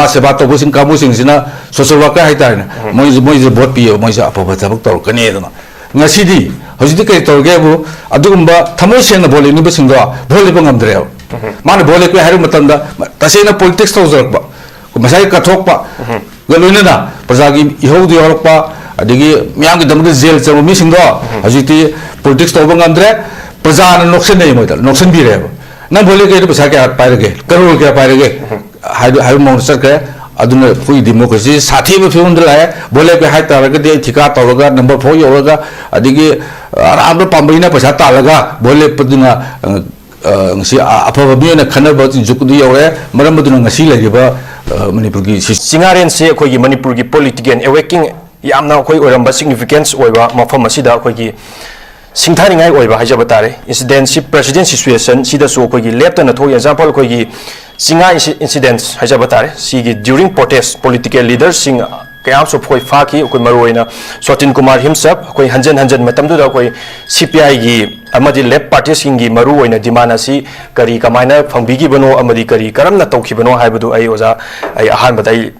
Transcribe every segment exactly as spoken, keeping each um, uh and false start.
ꯁꯦꯕꯥ ꯇꯧꯕꯁꯤꯡ ꯀꯥꯡꯕꯨꯁꯤꯡꯁꯤꯅ, social worker ꯍꯥꯏꯇꯥꯔꯦꯅꯦ, ꯃꯣꯏꯁꯦ, ꯃꯣꯏꯁꯦ ꯚꯣꯠ ꯄꯤꯌꯦꯕ, ꯃꯣꯏꯁꯦ ꯑꯐꯕ ꯊꯕꯛ ꯇꯧꯔꯛꯀꯅꯤ ꯑꯗꯨꯅ꯫ ꯉꯁꯤꯗꯤ, ꯍꯧꯖꯤꯛꯇꯤ ꯀꯔꯤ ꯇꯧꯔꯒꯦꯕꯨ, ꯑꯗꯨꯒꯨꯝꯕ ꯊꯃꯣꯏ ꯁꯦꯡꯅ ꯚꯣꯠ ꯂꯦꯞꯅꯤꯡꯕꯁꯤꯡꯗꯣ ꯚꯣꯠ ꯂꯦꯞꯄ ꯉꯝꯗ꯭ꯔꯦꯕ꯫ ꯃꯥꯅ ꯚꯣꯠ ꯂꯦꯞꯀꯦ ꯍꯥꯏꯕ ꯃꯇꯝꯗ ꯇꯁꯦꯡꯅ ꯄꯣꯂꯤꯇꯤꯛꯁ ꯇꯧꯖꯔꯛꯄ, ꯃꯁꯥꯒꯤ ꯀꯠꯊꯣꯛꯄ, ꯒ ꯂꯣꯏꯅꯅ ꯄ꯭ꯔꯖꯥꯒꯤ ꯏꯍꯧꯗ ꯌꯥꯎꯔꯛꯄ, ꯑꯗꯒꯤ ꯃꯤꯌꯥꯝꯒꯤꯗꯃꯛꯇ ꯖꯦꯜ ꯆꯪꯕ ꯃꯤꯁꯤꯡꯗꯣ ꯍꯧꯖꯤꯛꯇꯤ ꯄꯣꯂꯤꯇꯤꯛꯁ ꯇꯧꯕ ꯉꯝꯗ꯭ꯔꯦ꯫ ꯄ꯭ꯔꯖꯥꯅ ꯅꯣꯛꯁꯟꯅꯩ, ꯃꯣꯏꯗ ꯅꯣꯛꯁꯟꯕꯤꯔꯦꯕ꯫ "ꯅꯪ ꯚꯣꯠ ꯂꯦꯞꯀꯦ ꯍꯥꯏꯗꯣ ꯄꯩꯁꯥ ꯀꯌꯥ ꯄꯥꯏꯔꯒꯦ? ꯀꯔꯣꯔ ꯀꯌꯥ ꯄꯥꯏꯔꯒꯦ?" ꯍꯥꯏꯗꯣ, ꯍꯥꯏꯕ ꯃꯑꯣꯡꯗ ꯆꯠꯈ꯭ꯔꯦ꯫ ꯑꯗꯨꯅ ꯑꯩꯈꯣꯏꯒꯤ ꯗꯦꯃꯣꯀ꯭ꯔꯦꯁꯤ ꯁꯥꯊꯤꯕ ꯐꯤꯕꯝꯗ ꯂꯥꯛꯑꯦ꯫ ꯚꯣꯠ ꯂꯦꯞꯀꯦ ꯍꯥꯏ ꯇꯥꯔꯒꯗꯤ ꯑꯩ ꯊꯤꯀꯥ ꯇꯧꯔꯒ ꯅꯝꯕꯔ ꯐꯣꯔ ꯌꯧꯔꯒ, ꯑꯗꯒꯤ ꯑꯔꯥꯞꯄ ꯄꯥꯝꯕꯩꯅ ꯄꯩꯁꯥ ꯇꯥꯜꯂꯒ ꯚꯣꯠ ꯂꯦꯞꯄꯗꯨꯅ, ꯑ, ꯑ, ꯉꯁꯤ ꯑ-, ꯑꯐꯕ ꯃꯤ ꯑꯣꯏꯅ ꯈꯟꯅꯕ ꯖꯨꯛꯇꯨ ꯌꯧꯔꯦ꯫ ꯃꯔꯝ ꯑꯗꯨꯅ ꯉꯁꯤ ꯂꯩꯔꯤꯕ, ꯑ, ꯃꯅꯤꯄꯨꯔꯒꯤ ꯁꯤ- ꯆꯤꯉꯥꯔꯦꯟꯁꯤ ꯑꯩꯈꯣꯏꯒꯤ ꯃꯅꯤꯄꯨꯔꯒꯤ ꯄꯣꯂꯤꯇꯤꯀꯦꯜ ꯑꯦꯋꯦꯀꯤꯡ ꯌꯥꯝꯅ ꯑꯩꯈꯣꯏ ꯑꯣꯏꯔꯝꯕ ꯁꯤꯒꯅꯤꯐꯤꯀꯦꯟꯁ ꯑꯣꯏꯕ ꯃꯐꯝ ꯑꯁꯤꯗ ꯑꯩꯈꯣꯏꯒꯤ ꯁꯤꯡꯊꯥꯅꯤꯡꯉꯥꯏ ꯑꯣꯏꯕ ꯍꯥꯏꯖꯕ ꯇꯥꯔꯦ꯫ ꯏꯟꯁꯤꯗꯦꯟꯁꯤ, ꯄ꯭ꯔꯦꯁꯤꯗꯦꯟ ꯁꯤꯆꯨꯋꯦꯁꯟ ꯁꯤꯗꯁꯨ ꯑꯩꯈꯣꯏꯒꯤ ꯂꯦꯞꯇꯅ ꯊꯣꯛꯏ꯫ ꯑꯦꯛꯖꯥꯝꯄꯜ, ꯑꯩꯈꯣꯏꯒꯤ ꯆꯤꯉꯥ ꯏꯟꯁꯤ-, ꯏꯟꯁꯤꯗꯦꯟꯁ ꯍꯥꯏꯖꯕ ꯇꯥꯔꯦ꯫ ꯁꯤꯒꯤ ꯗ꯭ꯌꯨꯔꯤꯡ ꯄ꯭ꯔꯣꯇꯦꯁ ꯄꯣꯂꯤꯇꯤꯀꯦꯜ ꯂꯤꯗꯔꯁꯤꯡ ꯀꯌꯥ ꯑꯃꯁꯨ ꯑꯩꯈꯣꯏ ꯐꯥꯈꯤ꯫ ꯑꯩꯈꯣꯏ ꯃꯔꯨꯑꯣꯏꯅ ꯁꯣꯇꯤꯟ ꯀꯨꯃꯥꯔ ꯍꯤꯝꯁꯦꯜꯐ ꯑꯩꯈꯣꯏ ꯍꯟꯖꯟ ꯍꯟꯖꯟ ꯃꯇꯝꯗꯨꯗ ꯑꯩꯈꯣꯏ ꯁꯤ ꯄꯤ ꯑꯥꯏꯒꯤ ꯑꯃꯗꯤ ꯂꯦꯐ ꯄꯥꯔꯇꯤꯁꯤꯡꯒꯤ ꯃꯔꯨꯑꯣꯏꯅ ꯗꯤꯃꯥꯟ ꯑꯁꯤ ꯀꯔꯤ ꯀꯃꯥꯏꯅ ꯐꯪꯕꯤꯈꯤꯕꯅꯣ ꯑꯃꯗꯤ ꯀꯔꯤ ꯀꯔꯝꯅ ꯇꯧꯈꯤꯕꯅꯣ ꯍꯥꯏꯕꯗꯨ ꯑꯩ ꯑꯣꯖꯥ, ꯑꯩ ꯑꯍꯥꯟꯕꯗ ꯑꯩ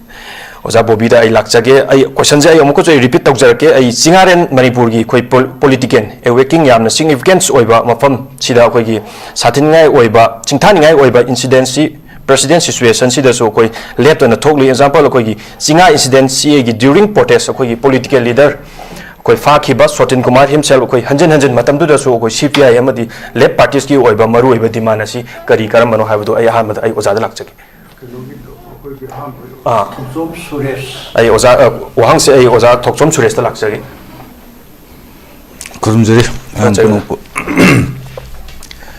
ꯑꯣꯖꯥ ꯕꯣꯕꯤꯗ ꯑꯩ ꯂꯥꯛꯆꯒꯦ꯫ ꯑꯩ ꯀꯣꯏꯁꯟꯁꯦ ꯑꯩ ꯑꯃꯨꯛꯀꯁꯨ ꯑꯩ ꯔꯤꯄꯤꯠ ꯇꯧꯖꯔꯛꯀꯦ꯫ ꯑꯩ ꯆꯤꯉꯥꯔꯦꯟ ꯃꯅꯤꯄꯨꯔꯒꯤ ꯑꯩꯈꯣꯏ ꯄꯣꯜ-, ꯄꯣꯂꯤꯇꯤꯀꯦꯜ ꯑꯦꯋꯦꯀꯤꯡ ꯌꯥꯝꯅ ꯁꯤꯒꯅꯤꯐꯤꯀꯦꯟꯁ ꯑꯣꯏꯕ ꯃꯐꯝꯁꯤꯗ ꯑꯩꯈꯣꯏꯒꯤ ꯁꯥꯊꯤꯅꯤꯡꯉꯥꯏ ꯑꯣꯏꯕ, ꯁꯤꯡꯊꯥꯅꯤꯡꯉꯥꯏ ꯑꯣꯏꯕ ꯏꯟꯁꯤꯗꯦꯟꯁꯤ, ꯄ꯭ꯔꯦꯁꯤꯗꯦꯟ ꯁꯤꯆꯨꯋꯦꯁꯟꯁꯤꯗꯁꯨ ꯑꯩꯈꯣꯏ ꯂꯦꯞꯇꯅ ꯊꯣꯛꯂꯤ꯫ ꯑꯦꯛꯖꯥꯝꯄꯜ, ꯑꯩꯈꯣꯏꯒꯤ ꯆꯤꯉꯥ ꯏꯟꯁꯤꯗꯦꯟꯁꯤ ꯑꯩꯒꯤ ꯗ꯭ꯌꯨꯔꯤꯡ ꯄ꯭ꯔꯣꯇꯦꯁ ꯑꯩꯈꯣꯏꯒꯤ ꯄꯣꯂꯤꯇꯤꯀꯦꯜ ꯂꯤꯗꯔ ꯑꯩꯈꯣꯏ ꯐꯥꯈꯤꯕ ꯁꯣꯇꯤꯟ ꯀꯨꯃꯥꯔ ꯍꯤꯝꯁꯦꯜꯐ ꯑꯩꯈꯣꯏ ꯍꯟꯖꯟ ꯍꯟꯖꯟ ꯃꯇꯝꯗꯨꯗꯁꯨ ꯑꯩꯈꯣꯏ ꯁꯤ ꯄꯤ ꯑꯥꯏ ꯑꯃꯗꯤ ꯂꯦꯐ ꯄꯥꯔꯇꯤꯁꯀꯤ ꯑꯣꯏꯕ ꯃꯔꯨꯑꯣꯏꯕ ꯗꯤꯃꯥꯟ ꯑꯁꯤ ꯀꯔꯤ ꯀꯔꯝꯕꯅꯣ ꯍꯥꯏꯕꯗꯨ ꯑꯩ ꯑꯍꯥꯟꯕꯗ ꯑꯩ ꯑꯣꯖꯥꯗ ꯂꯥꯛꯆꯒꯦ꯫ ꯀꯩꯅꯣꯒꯤꯗꯣ ꯑꯩꯈꯣꯏꯒꯤ ꯑꯍꯥꯟꯕ ꯑꯥ꯫ ꯊꯣꯡꯆꯣꯝ ꯁꯨꯔꯦꯁ꯫ ꯑꯩ ꯑꯣꯖꯥ, ꯑ, ꯋꯥꯍꯪꯁꯦ ꯑꯩ ꯑꯣꯖꯥ ꯊꯣꯛꯆꯣꯝ ꯁꯨꯔꯦꯁꯇ ꯂꯥꯛꯆꯒꯦ꯫ ꯈꯨꯔꯨꯝꯖꯔꯤ꯫ ꯌꯥꯝ ꯊꯥꯒꯠꯆꯔꯤ꯫ ꯀꯩꯅꯣ,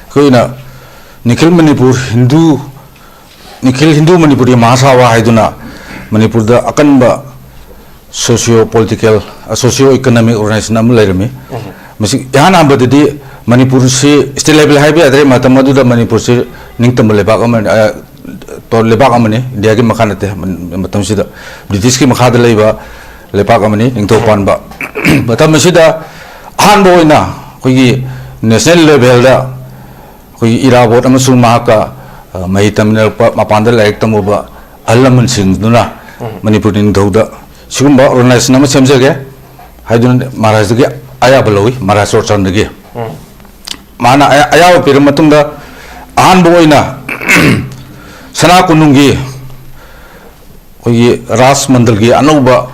ꯑꯩꯈꯣꯏꯅ ꯅꯤꯈꯤꯜ ꯃꯅꯤꯄꯨꯔ ꯍꯤꯟꯗꯨ, ꯅꯤꯈꯤꯜ ꯍꯤꯟꯗꯨ ꯃꯅꯤꯄꯨꯔꯤ ꯃꯍꯥꯁꯥꯚꯥ ꯍꯥꯏꯗꯨꯅ ꯃꯅꯤꯄꯨꯔꯗ ꯑꯀꯟꯕ socio political, socio economic organization ꯑꯃ ꯂꯩꯔꯝꯃꯤ꯫ ꯎꯝ꯫ ꯃꯁꯤ ꯏꯍꯥꯟ ꯍꯥꯟꯕꯗꯗꯤ ꯃꯅꯤꯄꯨꯔꯁꯤ state level ꯍꯥꯏꯕ ꯌꯥꯗ꯭ꯔꯦ, ꯃꯇꯝ ꯑꯗꯨꯗ ꯃꯅꯤꯄꯨꯔꯁꯤ ꯅꯤꯡꯇꯝꯕ ꯂꯩꯕꯥꯛ ꯑꯃ, ꯑ, ꯇꯣ-, ꯂꯩꯕꯥꯛ ꯑꯃꯅꯤ, ꯏꯟꯗꯤꯌꯥꯒꯤ ꯃꯈꯥ ꯅꯠꯇꯦ꯫ ꯃ-, ꯃꯇꯝꯁꯤꯗ ꯕ꯭ꯔꯤꯇꯤꯁꯀꯤ ꯃꯈꯥꯗ ꯂꯩꯕ ꯂꯩꯕꯥꯛ ꯑꯃꯅꯤ, ꯅꯤꯡꯊꯧ ꯄꯥꯟꯕ꯫ ꯃꯇꯝ ꯑꯁꯤꯗ ꯑꯍꯥꯟꯕ ꯑꯣꯏꯅ ꯑꯩꯈꯣꯏꯒꯤ national levelꯗ ꯑꯩꯈꯣꯏꯒꯤ ꯏꯔꯥꯕꯣꯠ ꯑꯃꯁꯨꯡ ꯃꯍꯥꯛꯀ, ꯑ, ꯃꯍꯩ ꯇꯝꯃꯤꯟꯅꯔꯛꯄ, ꯃꯄꯥꯟꯗ ꯂꯥꯏꯔꯤꯛ ꯇꯝꯃꯨꯕ ꯑꯍꯜ ꯂꯃꯟꯁꯤꯡꯗꯨꯅ ꯃꯅꯤꯄꯨꯔ ꯅꯤꯡꯊꯧꯗ ꯁꯤꯒꯨꯝꯕ ꯑꯣꯔꯒꯅꯥꯏꯖꯦꯁꯟ ꯑꯃ ꯁꯦꯝꯖꯒꯦ ꯍꯥꯏꯗꯨꯅ ꯃꯍꯥꯔꯥꯖꯗꯒꯤ ꯑꯌꯥꯕ ꯂꯧꯏ, ꯃꯍꯥꯔꯥꯖ ꯆꯨꯔꯆꯥꯟꯗꯒꯤ꯫ ꯃꯥꯅ ꯑꯌꯥ-, ꯑꯌꯥꯕ ꯄꯤꯔꯕ ꯃꯇꯨꯡꯗ, ꯑꯍꯥꯟꯕ ꯑꯣꯏꯅ ꯁꯅꯥ ꯀꯣꯅꯨꯡꯒꯤ ꯑꯩꯈꯣꯏꯒꯤ ꯔꯥꯖ ꯃꯟꯗꯜꯒꯤ ꯑꯅꯧꯕ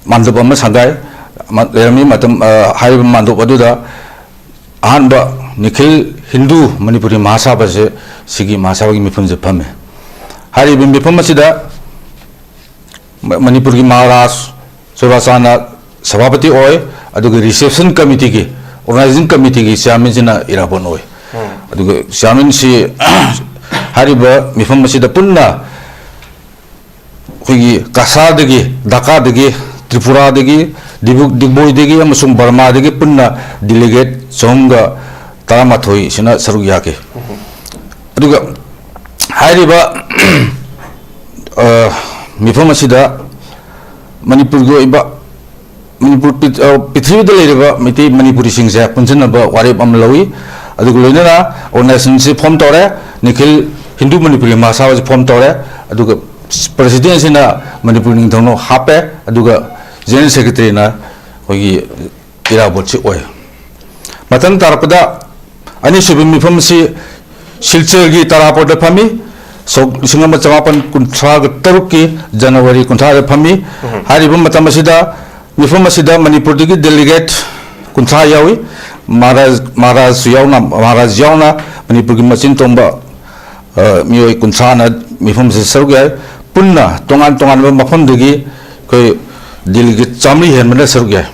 ꯃꯥꯟꯗꯞ ꯑꯃ ꯁꯪꯒꯥꯏ꯫ ꯃ-, ꯂꯩꯔꯝꯃꯤ ꯃꯇꯝ, ꯑ, ꯍꯥꯏꯔꯤꯕ ꯃꯥꯟꯗꯞ ꯑꯗꯨꯗ ꯑꯍꯥꯟꯕ ꯅꯤꯈꯤꯜ ꯍꯤꯟꯗꯨ ꯃꯅꯤꯄꯨꯔꯤ ꯃꯍꯥꯁꯥꯚꯥꯁꯦ, ꯁꯤꯒꯤ ꯃꯍꯥꯁꯥꯚꯥꯒꯤ ꯃꯤꯐꯝꯁꯦ ꯐꯝꯃꯦ꯫ ꯍꯥꯏꯔꯤꯕ ꯃꯤꯐꯝ ꯑꯁꯤꯗ ꯃ-, ꯃꯅꯤꯄꯨꯔꯒꯤ ꯃꯍꯥꯔꯥꯖ ꯆꯨꯔꯥꯆꯥꯟꯅ ꯁꯚꯥꯄꯇꯤ ꯑꯣꯏ, ꯑꯗꯨꯒ ꯔꯤꯁꯦꯞꯁꯟ ꯀꯃꯤꯇꯤꯒꯤ, ꯑꯣꯔꯒꯅꯥꯏꯖꯤꯡ ꯀꯃꯤꯇꯤꯒꯤ ꯆꯤꯌꯥꯔꯃꯦꯟꯁꯤꯅ ꯏꯔꯥꯕꯣꯠ ꯑꯣꯏ꯫ ꯑꯗꯨꯒ ꯆꯤꯌꯥꯔꯃꯦꯟꯁꯤ ꯍꯥꯏꯔꯤꯕ ꯃꯤꯐꯝ ꯑꯁꯤꯗ ꯄꯨꯟꯅ ꯑꯩꯈꯣꯏꯒꯤ ꯀꯁꯥꯔꯗꯒꯤ, ꯙꯥꯀꯥꯗꯒꯤ, ꯇ꯭ꯔꯤꯄꯨꯔꯥꯗꯒꯤ, ꯗꯤꯕꯨ-, ꯗꯤꯒꯕꯣꯏꯗꯒꯤ ꯑꯃꯁꯨꯡ ꯕꯔꯃꯥꯗꯒꯤ ꯄꯨꯟꯅ ꯗꯦꯂꯤꯒꯦꯠ ꯆꯍꯨꯝꯒ ꯇꯔꯥꯃꯥꯊꯣꯏꯁꯤꯅ ꯁꯔꯨꯛ ꯌꯥꯈꯤ꯫ ꯑꯗꯨꯒ ꯍꯥꯏꯔꯤꯕ, ꯑ, ꯃꯤꯐꯝ ꯑꯁꯤꯗ ꯃꯅꯤꯄꯨꯔꯒꯤ ꯑꯣꯏꯕ, ꯃꯅꯤꯄꯨꯔ ꯄ꯭ꯔꯤ-, ꯑ, ꯄ꯭ꯔꯤꯊꯤꯕꯤꯗ ꯂꯩꯔꯤꯕ ꯃꯩꯇꯩ ꯃꯅꯤꯄꯨꯔꯤꯁꯤꯡꯁꯦ ꯄꯨꯟꯁꯤꯟꯅꯕ ꯋꯥꯔꯦꯞ ꯑꯃ ꯂꯧꯏ꯫ ꯑꯗꯨꯒ ꯂꯣꯏꯅꯅ ꯑꯣꯔꯒꯅꯥꯏꯖꯦꯁꯟꯁꯤ ꯐꯣꯝ ꯇꯧꯔꯦ, ꯅꯤꯈꯤꯜ ꯍꯤꯟꯗꯨ ꯃꯅꯤꯄꯨꯔꯤ ꯃꯍꯥꯁꯥꯚꯥꯁꯤ ꯐꯣꯝ ꯇꯧꯔꯦ꯫ ꯑꯗꯨꯒ ꯄ꯭ꯔꯁꯤꯗꯦꯟꯁꯤꯅ ꯃꯅꯤꯄꯨꯔ ꯅꯤꯡꯊꯧꯅ ꯍꯥꯞꯄꯦ, ꯑꯗꯨꯒ ꯖꯦꯅꯔꯦꯜ ꯁꯦꯀ꯭ꯔꯦꯇꯔꯤꯅ ꯑꯩꯈꯣꯏꯒꯤ ꯏꯔꯥꯕꯣꯠꯁꯤ ꯑꯣꯏ꯫ ꯃꯊꯪ ꯇꯥꯔꯛꯄꯗ ꯑꯅꯤꯁꯨꯕ ꯃꯤꯐꯝ ꯑꯁꯤ ꯁꯤꯜꯆꯔꯒꯤ ꯇꯥꯔꯥꯄꯨꯔꯗ ꯐꯝꯃꯤ꯫ ꯁꯣꯛ ꯂꯤꯁꯤꯡ ꯑꯃ ꯆꯃꯥꯄꯟ ꯀꯨꯟꯊ꯭ꯔꯥꯒ ꯇꯔꯨꯛꯀꯤ ꯖꯅꯋꯥꯔꯤ ꯀꯨꯟꯊ꯭ꯔꯥꯗ ꯐꯝꯃꯤ꯫ ꯍꯥꯏꯔꯤꯕ ꯃꯇꯝ ꯑꯁꯤꯗ ꯃꯤꯐꯝ ꯑꯁꯤꯗ ꯃꯅꯤꯄꯨꯔꯗꯒꯤ ꯗꯦꯂꯤꯒꯦꯠ ꯀꯨꯟꯊ꯭ꯔꯥ ꯌꯥꯎꯏ꯫ ꯃꯍꯥꯔꯥꯖ, ꯃꯍꯥꯔꯥꯖꯁꯨ ꯌꯥꯎꯅ, ꯃꯍꯥꯔꯥꯖ ꯌꯥꯎꯅ ꯃꯅꯤꯄꯨꯔꯒꯤ ꯃꯆꯤꯟ ꯇꯣꯡꯕ, ꯑ, ꯃꯤꯑꯣꯏ ꯀꯨꯟꯊ꯭ꯔꯥꯅ ꯃꯤꯐꯝꯁꯤꯗ ꯁꯔꯨꯛ ꯌꯥꯏ꯫ ꯄꯨꯟꯅ ꯇꯣꯉꯥꯟ ꯇꯣꯉꯥꯟꯕ ꯃꯐꯝꯗꯒꯤ ꯑꯩꯈꯣꯏ ꯗꯦꯂꯤꯒꯦꯠ ꯆꯥꯃꯔꯤ ꯍꯦꯟꯕꯅ ꯁꯔꯨꯛ ꯌꯥꯏ꯫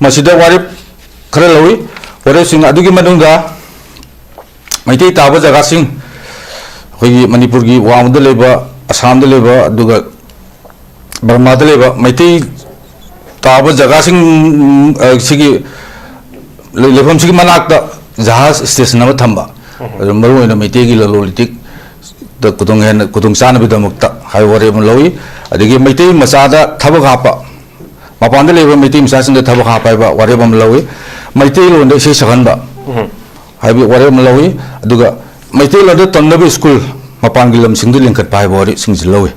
ꯃꯁꯤꯗ ꯋꯥꯔꯦꯞ ꯈꯔ ꯂꯧꯏ꯫ ꯋꯥꯔꯦꯞꯁꯤꯡ ꯑꯗꯨꯒꯤ ꯃꯅꯨꯡꯗ ꯃꯩꯇꯩ ꯇꯥꯕ ꯖꯒꯥꯁꯤꯡ, ꯑꯩꯈꯣꯏꯒꯤ ꯃꯅꯤꯄꯨꯔꯒꯤ ꯋꯥꯡꯃꯗ ꯂꯩꯕ, ꯑꯁꯥꯝꯗ ꯂꯩꯕ, ꯑꯗꯨꯒ ꯕꯔꯃꯥꯗ ꯂꯩꯕ ꯃꯩꯇꯩ ꯇꯥꯕ ꯖꯒꯥꯁꯤꯡ, ꯑ, ꯁꯤꯒꯤ ꯂꯩ-, ꯂꯩꯐꯝꯁꯤꯒꯤ ꯃꯅꯥꯛꯇ ꯖꯍꯥꯖ ꯁ꯭ꯇꯦꯁꯟ ꯑꯃ ꯊꯝꯕ꯫ ꯑꯗꯨ ꯃꯔꯨꯑꯣꯏꯅ ꯃꯩꯇꯩꯒꯤ ꯂꯂꯣꯟ ꯏꯇꯤꯛꯇ ꯈꯨꯗꯣꯡ ꯍꯦꯟꯅ, ꯈꯨꯗꯣꯡ ꯆꯥꯅꯕꯒꯤꯗꯃꯛꯇ ꯍꯥꯏꯕ ꯋꯥꯔꯦꯞ ꯑꯃ ꯂꯧꯏ꯫ ꯑꯗꯒꯤ ꯃꯩꯇꯩ ꯃꯆꯥꯗ ꯊꯕꯛ ꯍꯥꯞꯄ, ꯃꯄꯥꯟꯗ ꯂꯩꯕ ꯃꯩꯇꯩ ꯃꯆꯥꯁꯤꯡꯗ ꯊꯕꯛ ꯍꯥꯞꯄ ꯍꯥꯏꯕ ꯋꯥꯔꯦꯞ ꯑꯃ ꯂꯧꯏ꯫ ꯃꯩꯇꯩꯂꯣꯟꯗ ꯏꯁꯩ ꯁꯛꯍꯟꯕ ꯍꯥꯏꯕ ꯋꯥꯔꯦꯞ ꯑꯃ ꯂꯧꯏ꯫ ꯑꯗꯨꯒ ꯃꯩꯇꯩꯂꯣꯟꯗ ꯇꯝꯅꯕ ꯁ꯭ꯀꯨꯜ ꯃꯄꯥꯟꯒꯤ ꯂꯝꯁꯤꯡꯗ ꯂꯤꯡꯈꯠꯄ ꯍꯥꯏꯕ ꯋꯥꯔꯦꯞꯁꯤꯡꯁꯤ ꯂꯧꯏ꯫